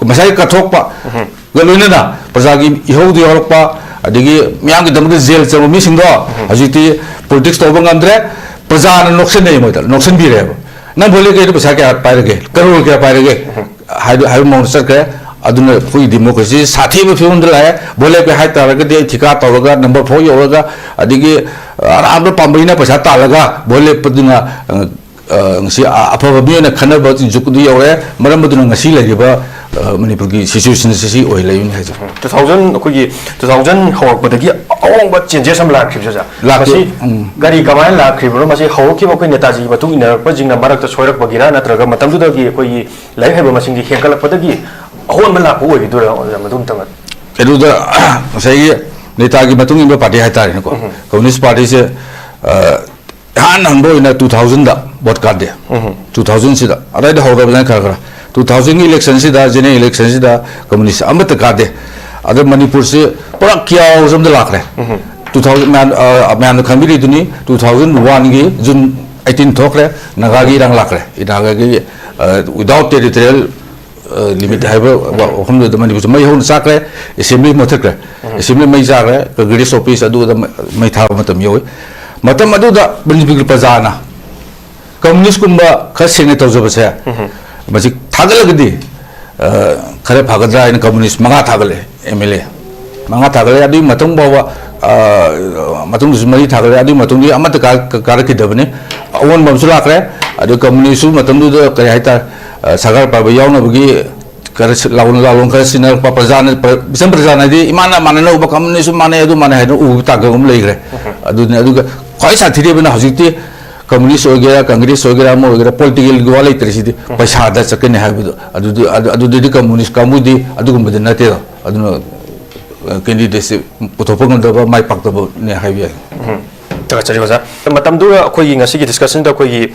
ꯃꯁꯥꯒꯤ ꯀꯠꯊꯣꯛꯄ, ꯎꯝ꯫ ꯒ ꯂꯣꯏꯅꯅ ꯄ꯭ꯔꯖꯥꯒꯤ ꯏꯍꯧꯗ ꯌꯥꯎꯔꯛꯄ, ꯑꯗꯒꯤ ꯃꯤꯌꯥꯝꯒꯤꯗꯃꯛꯇ ꯖꯦꯜ ꯆꯪꯕ ꯃꯤꯁꯤꯡꯗꯣ ꯎꯝ꯫ ꯍꯧꯖꯤꯛꯇꯤ politics ꯇꯧꯕ ꯉꯝꯗ꯭ꯔꯦ, ꯄ꯭ꯔꯖꯥꯅ ꯅꯣꯛꯁꯟꯅꯩ, ꯃꯣꯏꯗ ꯅꯣꯛꯁꯟꯕꯤꯔꯦꯕ꯫ "ꯅꯪ vote ꯂꯦꯞꯀꯦ ꯍꯥꯏꯗꯣ ꯄꯩꯁꯥ ꯀꯌꯥ ꯄꯥꯏꯔꯒꯦ? ꯀꯔꯣꯔ ꯀꯌꯥ ꯄꯥꯏꯔꯒꯦ?" ꯎꯝ꯫ ꯍꯥꯏꯕ, ꯍꯥꯏꯕ ꯃꯑꯣꯡꯗ ꯆꯠꯈ꯭ꯔꯦ꯫ ꯑꯗꯨꯅ ꯑꯩꯈꯣꯏꯒꯤ democracy ꯁꯥꯊꯤꯕ ꯐꯤꯕꯝꯗ ꯂꯥꯛꯑꯦ꯫ Vote ꯂꯦꯞꯀꯦ ꯍꯥꯏꯇꯥꯔꯒꯗꯤ ꯑꯩ ꯊꯤꯀꯥ ꯇꯧꯔꯒ number four ꯌꯧꯔꯒ, ꯑꯗꯒꯤ ꯑꯔꯥꯞꯄ ꯄꯥꯝꯕꯩꯅ ꯄꯩꯁꯥ ꯇꯥꯜꯂꯒ vote ꯂꯦꯞꯄꯗꯨꯅ, ꯑ, ꯑ, ꯉꯁꯤ ꯑ-, ꯑꯐꯕ ꯃꯤ ꯑꯣꯏꯅ ꯈꯟꯅꯕ ꯖꯨꯛꯇꯨ ꯌꯧꯔꯦ꯫ ꯃꯔꯝ ꯑꯗꯨꯅ ꯉꯁꯤ ꯂꯩꯔꯤꯕ, ꯑ, ꯃꯅꯤꯄꯨꯔꯒꯤ situation ꯑꯁꯤ ꯁꯤ ꯑꯣꯏꯍꯜꯂꯛꯏꯕꯅꯤ ꯍꯥꯏꯖꯦ꯫ Two thousand, ꯑꯩꯈꯣꯏꯒꯤ two thousand ꯍꯧꯔꯛꯄꯗꯒꯤ ꯑꯍꯣꯡꯕ changes ꯑꯃ ꯂꯥꯛꯈꯤꯕꯁꯦ, ꯑꯣꯖꯥ꯫ ꯂꯥꯛꯈꯤ꯫ ꯃꯁꯤ ꯎꯝ꯫ ꯀꯔꯤ, ꯀꯃꯥꯏꯅ ꯂꯥꯛꯈ꯭ꯔꯤꯕꯅꯣ? ꯃꯁꯤ ꯍꯧꯔꯛꯈꯤꯕ ꯑꯩꯈꯣꯏ ꯅꯦꯇꯥꯖꯤꯒꯤ ꯃꯇꯨꯡ ꯏꯟꯅꯔꯛꯄꯁꯤꯡꯅ ꯃꯔꯛꯇ ꯁꯣꯏꯔꯛꯄꯒꯤꯔ, ꯅꯠꯇ꯭ꯔꯒ ꯃꯇꯝꯗꯨꯗꯒꯤ ꯑꯩꯈꯣꯏꯒꯤ ꯂꯥꯏꯔꯤꯛ ꯍꯩꯕ ꯃꯁꯤꯡꯒꯤ ꯍꯦꯟꯒꯠꯂꯛꯄꯗꯒꯤ ꯑꯍꯣꯟꯕ ꯂꯥꯛꯄ ꯑꯣꯏꯈꯤꯗꯣꯏꯔꯥ, ꯑꯣꯖꯥ, ꯃꯗꯨ ꯑꯃꯇꯪ? ꯑꯗꯨꯗ ꯉꯁꯥꯏꯒꯤ ꯅꯦꯇꯥꯒꯤ ꯃꯇꯨꯡ ꯏꯟꯕ party ꯍꯥꯏꯇꯥꯔꯦꯅꯦꯀꯣ꯫ ꯎꯝ꯫ Communist Party ꯁꯦ, ꯑ, ꯏꯍꯥꯟ ꯍꯥꯟꯕ ꯑꯣꯏꯅ two thousand ꯗ vote ꯀꯥꯗꯦ꯫ ꯎꯝ꯫ Two thousand ꯁꯤꯗ꯫ ꯑꯗꯥꯏꯗ ꯍꯧꯔꯕꯅꯤꯅ ꯈꯔ ꯈꯔ꯫ Two thousand ꯒꯤ election ꯁꯤꯗ, general election ꯁꯤꯗ communist ꯑꯃꯠꯇ ꯀꯥꯗꯦ꯫ ꯑꯗ ꯃꯅꯤꯄꯨꯔꯁꯤ ꯄꯨꯔꯥ chaos ꯑꯃꯗ ꯂꯥꯛꯈ꯭ꯔꯦ꯫ ꯎꯝ꯫ Two thousand ꯃꯌꯥꯝ, ꯑ, ꯃꯌꯥꯝꯅ ꯈꯪꯕꯤꯔꯤꯗꯨꯅꯤ, two thousand one ꯒꯤ June eighteen ꯊꯣꯛꯈ꯭ꯔꯦ, ꯅꯥꯒꯥꯒꯤ ꯏꯔꯥꯡ ꯂꯥꯛꯈ꯭ꯔꯦ꯫ ꯅꯥꯒꯥꯒꯤ, ꯑ, without territorial ꯑ, limit ꯍꯥꯏꯕ ꯋꯥ-, ꯎꯝ꯫ ꯋꯥꯐꯝꯗꯨꯗ ꯃꯅꯤꯄꯨꯔꯁꯦ ꯃꯩ ꯍꯧꯅ ꯆꯥꯛꯈ꯭ꯔꯦ, assembly ꯃꯨꯠꯊꯠꯈ꯭ꯔꯦ꯫ ꯎꯝ꯫ Assembly ꯃꯩ ꯆꯥꯈ꯭ꯔꯦ, Congress office ꯑꯗꯨꯗ ꯃ-, ꯃꯩ ꯊꯥꯕ ꯃꯇꯝ ꯌꯧꯏ꯫ ꯃꯇꯝ ꯑꯗꯨꯗ ꯃꯅꯤꯄꯨꯔꯒꯤ ꯄ꯭ꯔꯖꯥꯅ communist ꯀꯨꯝꯕ ꯈꯔ ꯁꯦꯡꯅ ꯇꯧꯖꯕꯁꯦ, ꯎꯝ꯫ ꯃꯁꯤ ꯊꯥꯒꯠꯂꯒꯗꯤ, ꯑ, ꯈꯔ ꯐꯒꯗ꯭ꯔꯥ ꯍꯥꯏꯅ communist ꯃꯉꯥ ꯊꯥꯒꯠꯂꯦ, M L A ꯃꯉꯥ ꯊꯥꯒꯠꯂꯦ꯫ ꯑꯗꯨꯒꯤ ꯃꯇꯨꯡ ꯐꯥꯎꯕ ꯑ, ꯃꯇꯨꯡꯗꯁꯨ ꯃꯔꯤ ꯊꯥꯒꯠꯂꯦ꯫ ꯑꯗꯨꯒꯤ ꯃꯇꯨꯡꯗꯤ ꯑꯃꯠꯇ ꯀꯥ-, ꯀꯥ-, ꯀꯥꯔꯛꯈꯤꯗꯕꯅꯤ꯫ ꯑꯑꯣꯟꯕ ꯑꯃꯁꯨ ꯂꯥꯛꯈ꯭ꯔꯦ꯫ ꯑꯗꯨ ꯀꯝꯃꯨꯅꯤꯁ꯭ꯠꯁꯨ ꯃꯇꯝꯗꯨꯗ, ꯀꯔꯤ ꯍꯥꯏꯇꯥꯔꯦ, ꯑ, ꯁꯔꯀꯥꯔ ꯄꯥꯏꯕ ꯌꯥꯎꯅꯕꯒꯤ ꯈꯔ ꯁꯤ-, ꯂꯥꯂꯣꯡ, ꯂꯥꯂꯣꯡ ꯈꯔ ꯁꯤꯟꯅꯔꯛꯄ, ꯄ꯭ꯔꯖꯥꯅ, ꯄ꯭ꯔ-, ꯃꯤꯆꯝ ꯄ꯭ꯔꯖꯥꯅꯗꯤ ꯏꯃꯥꯅ ꯃꯥꯟꯅꯅ ꯎꯕ, ꯀꯝꯃꯨꯅꯤꯁ꯭ꯠꯁꯨ ꯃꯥꯟꯅꯩ, ꯑꯗꯨ ꯃꯥꯟꯅꯩ ꯍꯥꯏꯅ ꯎꯕ ꯇꯥꯡꯀꯛ ꯑꯃ ꯂꯩꯈ꯭ꯔꯦ꯫ ꯑꯗꯨꯅꯤ꯫ ꯑꯗꯨꯒ ꯈ꯭ꯋꯥꯏ ꯁꯥꯊꯤꯔꯤꯕꯅ ꯍꯧꯖꯤꯛꯇꯤ ꯀꯝꯃꯨꯅꯤꯁ꯭ꯠ ꯑꯣꯏꯒꯦꯔꯥ, ꯀꯪꯒ꯭ꯔꯦꯁ ꯑꯣꯏꯒꯦꯔꯥ, ꯑꯃ ꯑꯣꯏꯒꯦꯔꯥ, ꯄꯣꯂꯤꯇꯤꯀꯦꯜꯒꯤ ꯋꯥ ꯂꯩꯇ꯭ꯔꯦ꯫ ꯁꯤꯗꯤ ꯄꯩꯁꯥꯗ ꯆꯠꯀꯅꯤ ꯍꯥꯏꯕꯗꯣ꯫ ꯑꯗꯨꯗꯤ, ꯑꯗꯨ, ꯑꯗꯨꯗꯤ ꯀꯝꯃꯨꯅꯤꯁ꯭ꯠ ꯀꯥꯡꯕꯨꯗꯤ ꯑꯗꯨꯒꯨꯝꯕꯗꯤ ꯅꯠꯇꯦꯗꯣ꯫ ꯑꯗꯨꯅ, ꯑ, ꯀꯦꯟꯗꯤꯗꯦꯠꯁꯦ ꯄꯨꯊꯣꯛꯄ ꯉꯝꯗꯕ, ꯃꯥꯏ ꯄꯥꯛꯇꯕꯅꯦ ꯍꯥꯏꯕ ꯌꯥꯏ꯫ ꯎꯝ꯫ ꯊꯥꯒꯠꯆꯔꯤ ꯑꯣꯖꯥ꯫ ꯃꯇꯝꯗꯨꯗ ꯑꯩꯈꯣꯏꯒꯤ ꯉꯁꯤꯒꯤ ꯗꯤꯁꯀꯁꯟꯗ ꯑꯩꯈꯣꯏꯒꯤ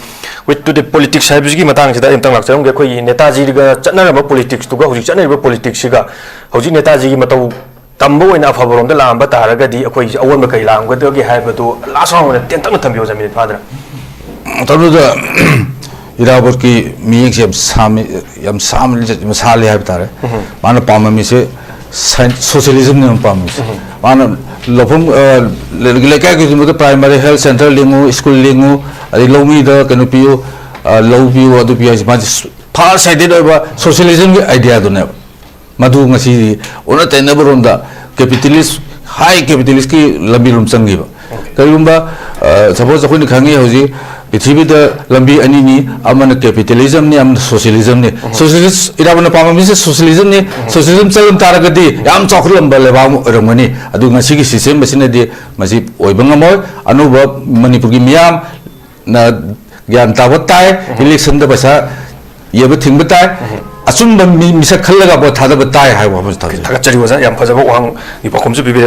with to the politics ꯍꯥꯏꯕꯁꯤꯒꯤ ꯃꯇꯥꯡꯁꯤꯗ ꯑꯩ ꯑꯃꯨꯛꯇꯪ ꯂꯥꯛꯆꯔꯝꯒꯦ꯫ ꯑꯩꯈꯣꯏꯒꯤ ꯅꯦꯇꯥꯖꯤꯒ ꯆꯠꯅꯔꯝꯕ ꯄꯣꯂꯤꯇꯤꯛꯁꯇꯨꯒ ꯍꯧꯖꯤꯛ ꯆꯠꯅꯔꯤꯕ ꯄꯣꯂꯤꯇꯤꯛꯁꯁꯤꯒ, ꯍꯧꯖꯤꯛ ꯅꯦꯇꯥꯖꯤꯒꯤ ꯃꯇꯧ ꯇꯝꯕ ꯑꯣꯏꯅ ꯑꯐꯕꯔꯣꯝꯗ ꯂꯥꯛꯑꯝꯕ ꯇꯥꯔꯒꯗꯤ ꯑꯩꯈꯣꯏꯒꯤ ꯑꯑꯣꯟꯕ ꯀꯔꯤ ꯂꯥꯛꯑꯝꯒꯗꯒꯦ ꯍꯥꯏꯕꯗꯨ ꯂꯥꯁ ꯔꯥꯎꯟ ꯑꯣꯏꯅ ꯇꯦꯟꯇꯛꯅ ꯊꯝꯕꯤꯌꯣ, ꯑꯣꯖꯥ, ꯃꯤꯅꯤꯠ ꯐꯥꯗ꯭ꯔꯦ꯫ ꯃꯇꯝꯗꯨꯗ ꯏꯔꯥꯕꯣꯠꯀꯤ ꯃꯤꯠꯌꯦꯡꯁꯦ ꯌꯥꯝ ꯁꯥꯝꯃꯤ, ꯌꯥꯝ ꯁꯥꯝꯃꯤ, ꯌꯥꯝ ꯁꯥꯜꯂꯤ ꯍꯥꯏꯕ ꯇꯥꯔꯦ꯫ ꯃꯥꯅ ꯄꯥꯝꯃꯝꯃꯤꯁꯦ ꯁꯥꯏꯟ-, ꯁꯣꯁꯤꯌꯦꯂꯤꯖꯝꯅꯦ ꯃꯥꯅ ꯄꯥꯝꯃꯤꯁꯦ꯫ ꯃꯥꯅ ꯂꯧꯐꯝ, ꯑ, ꯂꯩꯀꯥꯏ ꯈꯨꯗꯤꯡꯃꯛꯇ ꯄ꯭ꯔꯥꯏꯃꯥꯔꯤ ꯍꯦꯜꯊ ꯁꯦꯟꯇꯔ ꯂꯤꯡꯉꯨ, ꯁ꯭ꯀꯨꯜ ꯂꯤꯡꯉꯨ, ꯑꯗꯩ ꯂꯧꯃꯤꯗ ꯀꯩꯅꯣ ꯄꯤꯌꯨ, ꯑ, ꯂꯧ ꯄꯤꯌꯨ, ꯑꯗꯨ ꯄꯤꯌꯨ ꯍꯥꯏꯁꯦ ꯃꯥꯁꯦ ꯐꯥꯔ ꯁꯥꯏꯗꯦꯠ ꯑꯣꯏꯕ ꯁꯣꯁꯤꯌꯦꯂꯤꯖꯝꯒꯤ ꯑꯥꯏꯗꯤꯌꯥꯗꯨꯅꯦꯕ꯫ ꯃꯗꯨ ꯉꯁꯤꯗꯤ ꯑꯣꯟꯅ ꯇꯩꯅꯕꯔꯣꯝꯗ ꯀꯦꯄꯤꯇꯦꯂꯤꯁ, ꯍꯥꯏ ꯀꯦꯄꯤꯇꯦꯂꯤꯁꯀꯤ ꯂꯝꯕꯤꯔꯣꯝ ꯆꯪꯈꯤꯕ꯫ ꯀꯔꯤꯒꯨꯝꯕ, ꯑ, ꯁꯄꯣꯁ ꯑꯩꯈꯣꯏꯅ ꯈꯪꯉꯤ ꯍꯧꯖꯤꯛ ꯄ꯭ꯔꯤꯊꯤꯕꯤꯗ ꯂꯝꯕꯤ ꯑꯅꯤꯅꯤ, ꯑꯃꯅ ꯀꯦꯄꯤꯇꯦꯂꯤꯖꯝꯅꯤ, ꯑꯃꯅ ꯁꯣꯁꯤꯌꯦꯂꯤꯖꯝꯅꯤ꯫ ꯁꯣꯁꯤꯌꯦꯂꯤꯁ ꯏꯔꯥꯕꯣꯠꯅ ꯄꯥꯝꯕ ꯃꯤꯁꯦ ꯁꯣꯁꯤꯌꯦꯂꯤꯖꯝꯅꯤ꯫ ꯁꯣꯁꯤꯌꯦꯂꯤꯖꯝ ꯆꯠꯂꯝ ꯇꯥꯔꯒꯗꯤ ꯌꯥꯝ ꯆꯥꯎꯈꯠꯂꯝꯕ ꯂꯩꯕꯥꯛ ꯑꯃ ꯑꯣꯏꯔꯝꯒꯅꯤ꯫ ꯑꯗꯨ ꯉꯁꯤꯒꯤ ꯁꯤꯁꯇꯦꯝ ꯑꯁꯤꯅꯗꯤ ꯃꯁꯤ ꯑꯣꯏꯕ ꯉꯝꯃꯣꯏ꯫ ꯑꯅꯧꯕ ꯃꯅꯤꯄꯨꯔꯒꯤ ꯃꯤꯌꯥꯝꯅ ꯒ꯭ꯌꯥꯟ ꯇꯥꯕ ꯇꯥꯏ꯫ ꯏꯂꯦꯛꯁꯟꯗ ꯄꯩꯁꯥ ꯌꯦꯟꯕ ꯊꯤꯡꯕ ꯇꯥꯏ꯫ ꯑꯆꯨꯝꯕ ꯃꯤ-, ꯃꯤꯁꯛ ꯈꯜꯂꯒ ꯚꯣꯠ ꯊꯥꯗꯕ ꯇꯥꯏ ꯍꯥꯏꯕ ꯋꯥꯐꯝꯁꯤ ꯊꯝꯖꯒꯦ꯫ ꯊꯥꯒꯠꯆꯔꯤ ꯑꯣꯖꯥ, ꯌꯥꯝ ꯐꯖꯕ ꯋꯥꯍꯪꯒꯤ ꯄꯥꯎꯈꯨꯝꯁꯨ ꯄꯤꯕꯤꯔꯦ꯫